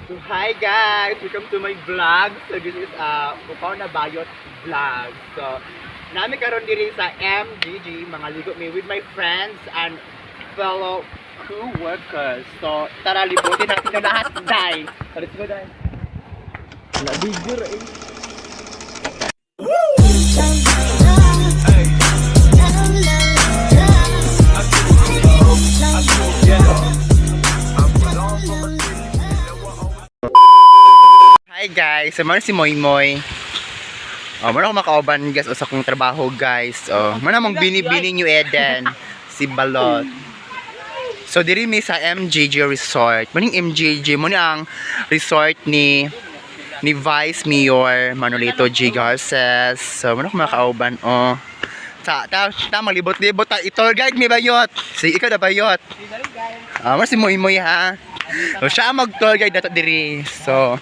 So hi guys! Welcome to my vlog. So this is Bukaw na Bayot vlog. So nami karon diri sa MGG, mga ligo mi with my friends and fellow co-workers. So tara, libutin natin yung lahat, dai. So, let's go, dai. Wala video ra eh. Hi guys, so man si Moy Moy. Oh, man ako makauban guys sa akong trabaho, guys. Oh, man among bini-bini New Eden si Balot. So diri mi sa MGG Resort. Maning MGG mo ni ang resort ni Vice Mayor Manolito G. Garces. So man ako makauban, oh. Ta ta ta maglibot-libot ta, i-tour guide mi bayot. Sige, ikaw na bayot. Ah, man si Moy Moy ha. So siya ang mag-tour guide nato diri. So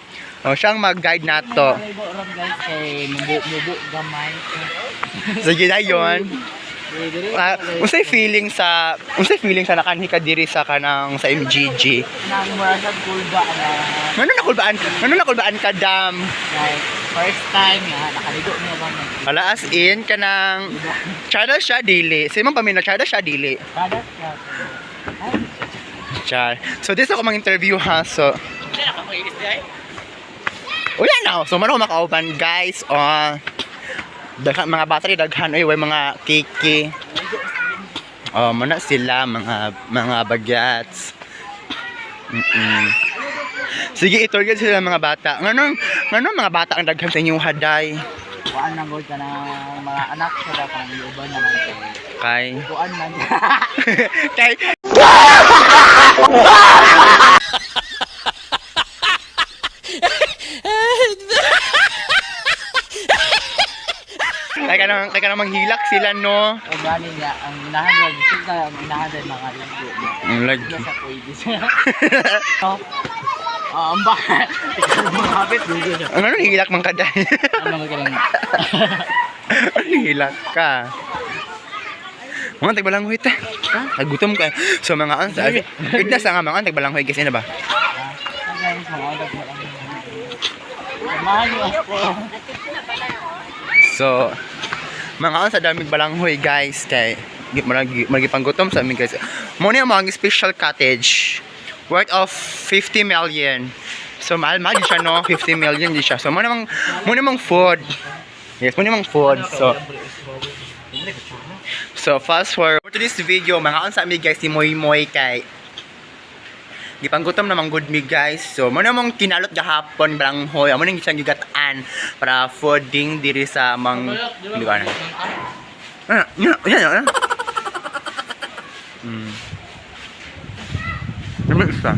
oh, siya ang mag-guide nato. Guys, kay mubo gamay. Sige na yon. Ah, unsay feeling sa nakanhi ka diri sa kanang sa MGG? Nang mura sa kulba na. Ngano nakulbaan ka, dam? Like first time nga nakaligo niya ba nag Wala, as in kanang channel siya dili. Sa imong pamilya channel siya dili. Kada siya. Char. So this ako mang-interview ha. So wala na. So man ako makauban guys. Oh. Daghan mga battery, daghan oy, way mga kiki. Oh, muna sila mga bagats. Sige, ito sila mga bata. Nganong nganong mga bata ang daghan sa inyong haday? Kuan na gud ka ng mga anak sa kanang uban na lang kay. Kay Kuan man. kay kay ka nang manghilak sila, no. O gani niya ang inahan ra gusto ka ang inahan dahil mga ligo. Ang lagi. Sa pwede siya. Oh. Ah, ang ba? Ikaw mga hapit dugo siya. Ang ano hilak man ka dahil? Ano mga kanang Ano hilak ka? Mga tagbalanghoy ta. Nagutom ka. So mga ano, ignas nga mga tagbalanghoy kasi na ba? Guys, mga order na lang. Samahan niyo ako. So mga ano sa daming balanghoy guys kay maragi maragi panggutom sa amin guys. Mo ni ang mga special cottage worth of 50 million. So mahal mahal siya no, 50 million di siya. So mo namang food. Yes, mo namang food. So fast forward to this video, mga sa amin guys si Moy Moy kay gipanggutom namang good me guys. So mo namang kinalot gahapon balanghoy. Amo nang siyang gigatan para fooding diri sa mang di ba na. Ah, yan, yan, yan. Ano isa?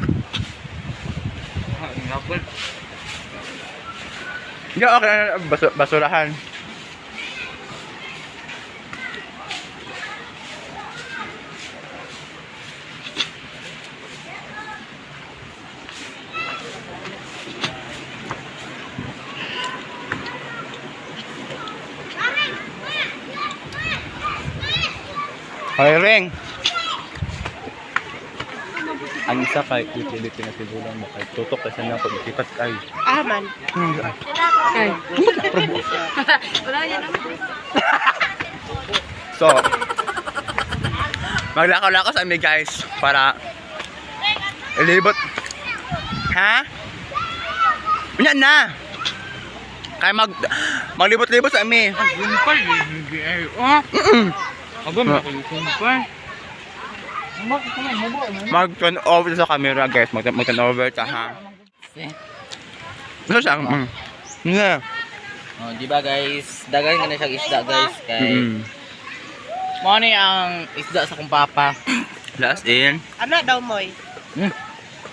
Yeah, okay. Basurahan. Hoy, Ring. Ang isa kay utility na sigulang mo kay tutok kasi na pag ikipas kay. Ah, man. Ay. Wala yan naman. So, maglakaw-lakaw sa amin guys para ilibot. Ha? Unya na! Kaya maglibot-libot sa amin. Kumpal, oh. Aba, may kumpal. Mag-turn over sa camera guys. Mag-turn over ta ha. Ano siya? Yeah. Oh, di ba guys, dagan ka na siyang isda guys kay. Mao ni ang isda sa kong papa. Last in. Ano daw, Moy?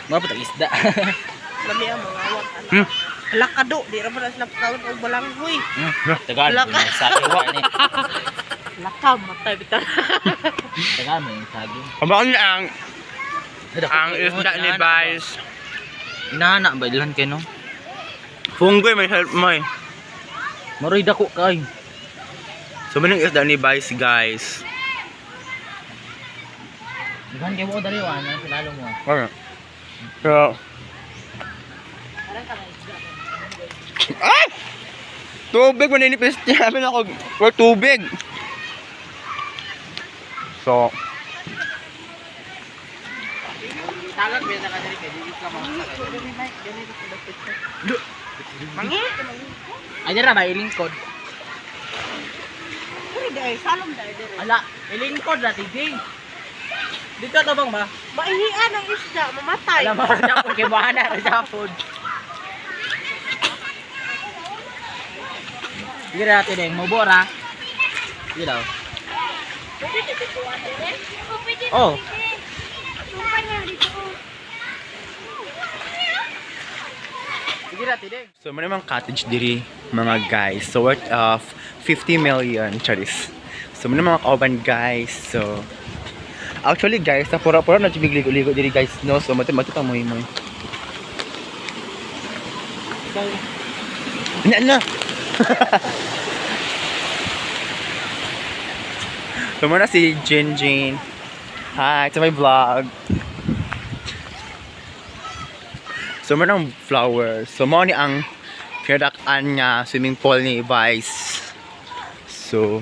Mao pa tag isda. Lami ang mga awak. Hala ka do. Di ra ba na sila pagkaon og balanghoy. Tagal Wala mo ka. yung saging ka ni. Hala ka, matay bitaw. Tagal mo yung saging. Kabaon niya ang isda ni Vice. Inana ba ilhan kay no? Funggoy may help mo eh. Maroy dako kay. So, manong isda ni Vice guys. Daghan kay mo dali wa na sa lalo mo. Okay. So, Tubig maninipis niya. Sabi na ako, well, tubig. So, Talag ba na ka diri kay dili ka makasakay. Mangi. Ay dira ba ilingkod? Diri dai, salom dai diri. Ala, ilingkod ra tiding. Dito to bang ba? Maihian ang isda, mamatay. Alam mo, japon kay buhana ra japon. Sige ra tiding, mubo ra. Sige daw. Oh. Sige ra tiding. So, mo namang cottage diri mga guys. So, worth of 50 million. Charis. So, mo mga kauban guys. So, actually guys, sa pura-pura na ligo-ligo diri guys, no? So, mati mati pa moy moy. Na na. So, mo na si Jin Jin. Hi to my vlog. So, mo ng flowers. So, mo ni ang kinadak-an nga swimming pool ni Vice. So,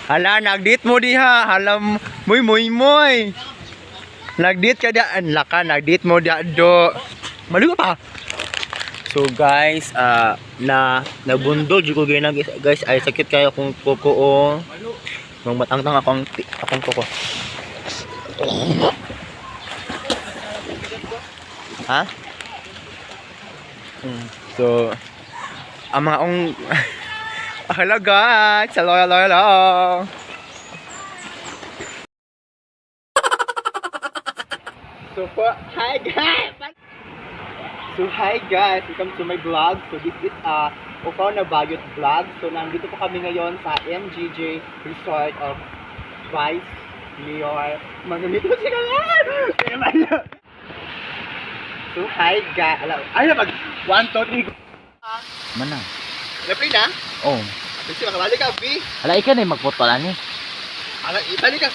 hala, nagdit mo diha. Hala, muy, muy, muy. Nagdit ka diha. Ang laka, nagdit mo diha do. Maligo pa. So guys, na nabundol jud ko gina guys, guys, ay sakit kayo kung kuko oh. Nung matangtang akong akong kuko. Ha? So, ang mga ong hello guys! Hello, hello, hello! So, po, hi guys! So, hi guys! Welcome to my vlog. So, this is Upaw na Bayot vlog. So, nandito po kami ngayon sa MGJ Resort of Vice Mayor Manolito Sigalan! So, hi guys! Alam, ay, mag 1, 2, 3, Mana? Napay na? Oh. Kasi makabalik ka, B. Ala ikaw na magputol ani. Ala, ibalik ka.